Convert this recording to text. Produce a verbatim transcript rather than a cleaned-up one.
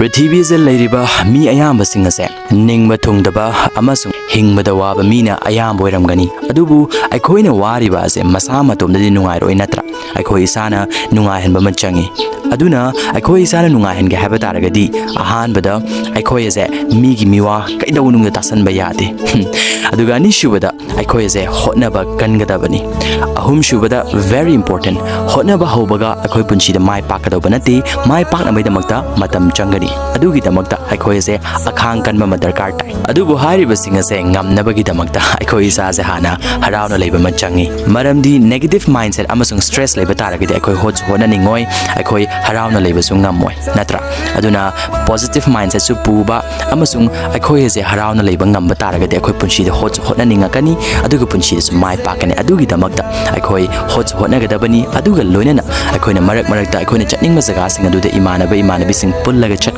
ꯄ꯭ꯔꯤꯊꯤꯕꯤꯁꯤꯗ ꯂꯩꯔꯤꯕ ꯃꯤ ꯑꯌꯥꯝꯕꯁꯤꯡ ꯑꯁꯦ ꯅꯤꯡꯕ ꯊꯨꯡꯗꯕ ꯑꯃꯁꯨꯡ ꯍꯤꯡꯕꯗ ꯋꯥꯕ ꯃꯤꯅ ꯑꯌꯥꯝꯕ ꯑꯣꯏꯔꯝꯒꯅꯤ꯫ ꯑꯗꯨꯕꯨ ꯑꯩꯈꯣꯏꯅ ꯋꯥꯔꯤꯕ ꯑꯁꯦ ꯃꯁꯥ ꯃꯇꯣꯝꯗꯗꯤ ꯅꯨꯡꯉꯥꯏꯔꯣꯏ, ꯅꯠꯇ꯭ꯔꯥ? ꯑꯩꯈꯣꯏ ꯏꯁꯥꯅ ꯅꯨꯡꯉꯥꯏꯍꯟꯕ ꯑꯃ ꯆꯪꯉꯤ꯫ ꯑꯗꯨꯅ ꯑꯩꯈꯣꯏ ꯏꯁꯥꯅ ꯅꯨꯡꯉꯥꯏꯍꯟꯒꯦ ꯍꯥꯏꯕ ꯇꯥꯔꯒꯗꯤ, ꯑꯍꯥꯟꯕꯗ ꯑꯩꯈꯣꯏ ꯑꯁꯦ ꯃꯤꯒꯤ ꯃꯤꯋꯥ ꯀꯩꯗꯧꯅꯨꯡꯗ ꯇꯥꯁꯟꯕ ꯌꯥꯗꯦ꯫ ꯑꯗꯨꯒ ꯑꯅꯤꯁꯨꯕꯗ, ꯑꯩꯈꯣꯏ ꯑꯁꯦ ꯍꯣꯠꯅꯕ ꯀꯟꯒꯗꯕꯅꯤ꯫ ꯑꯍꯨꯝꯁꯨꯕꯗ, very important, ꯍꯣꯠꯅꯕ ꯍꯧꯕꯒ ꯑꯩꯈꯣꯏ ꯄꯨꯟꯁꯤꯗ ꯃꯥꯏ ꯄꯥꯛꯀꯗꯧꯕ ꯅꯠꯇꯦ꯫ ꯃꯥꯏ ꯄꯥꯛꯅꯕꯒꯤꯗꯃꯛꯇ ꯃꯇꯝ ꯆꯪꯒꯅꯤ꯫ ꯑꯗꯨꯒꯤꯗꯃꯛꯇ ꯑꯩꯈꯣꯏ ꯑꯁꯦ ꯑꯈꯥꯡ ꯀꯟꯕ ꯑꯃ ꯗꯔꯀꯥꯔ ꯇꯥꯏ꯫ ꯑꯗꯨꯕꯨ ꯍꯥꯏꯔꯤꯕꯁꯤꯡ ꯑꯁꯦ ꯉꯝꯅꯕꯒꯤꯗꯃꯛꯇ ꯑꯩꯈꯣꯏ ꯏꯁꯥꯁꯦ ꯍꯥꯟꯅ ꯍꯔꯥꯎꯅ ꯂꯩꯕ ꯑꯃ ꯆꯪꯉꯤ꯫ ꯃꯔꯝꯗꯤ negative mindset ꯑꯃꯁꯨꯡ stress ꯂꯩꯕ ꯇꯥꯔꯒꯗꯤ ꯑꯩꯈꯣꯏ ꯍꯣꯠꯁꯨ ꯍꯣꯠꯅꯅꯤꯡꯉꯣꯏ, ꯑꯩꯈꯣꯏ ꯍꯔꯥꯎꯅ ꯂꯩꯕꯁꯨ ꯉꯝꯃꯣꯏ, ꯅꯠꯇ꯭ꯔꯥ? ꯑꯗꯨꯅ positive mindsetꯁꯨ ꯄꯨꯕ ꯑꯃꯁꯨꯡ ꯑꯩꯈꯣꯏ ꯑꯁꯦ ꯍꯔꯥꯎꯅ ꯂꯩꯕ ꯉꯝꯕ ꯇꯥꯔꯒꯗꯤ ꯑꯩꯈꯣꯏ ꯄꯨꯟꯁꯤꯗ ꯍꯣꯠꯁꯨ ꯍꯣꯠꯅꯅꯤꯡꯉꯛꯀꯅꯤ, ꯑꯗꯨꯒ ꯄꯨꯟꯁꯤꯗꯁꯨ ꯃꯥꯏ ꯄꯥꯛꯀꯅꯤ꯫ ꯑꯗꯨꯒꯤꯗꯃꯛꯇ ꯑꯩꯈꯣꯏ ꯍꯣꯠꯁꯨ ꯍꯣꯠꯅꯒꯗꯕꯅꯤ꯫ ꯑꯗꯨꯒ ꯂꯣꯏꯅꯅ ꯑꯩꯈꯣꯏꯅ ꯃꯔꯛ ꯃꯔꯛꯇ ꯑꯩꯈꯣꯏꯅ ꯆꯠꯅꯤꯡꯕ ꯖꯒꯥꯁꯤꯡ ꯑꯗꯨꯗ ꯏꯃꯥꯟꯅꯕ ꯏꯃꯥꯟꯅꯕꯤꯁꯤꯡ ꯄꯨꯜꯂꯒ ꯆꯠꯀꯗꯕꯅꯤ꯫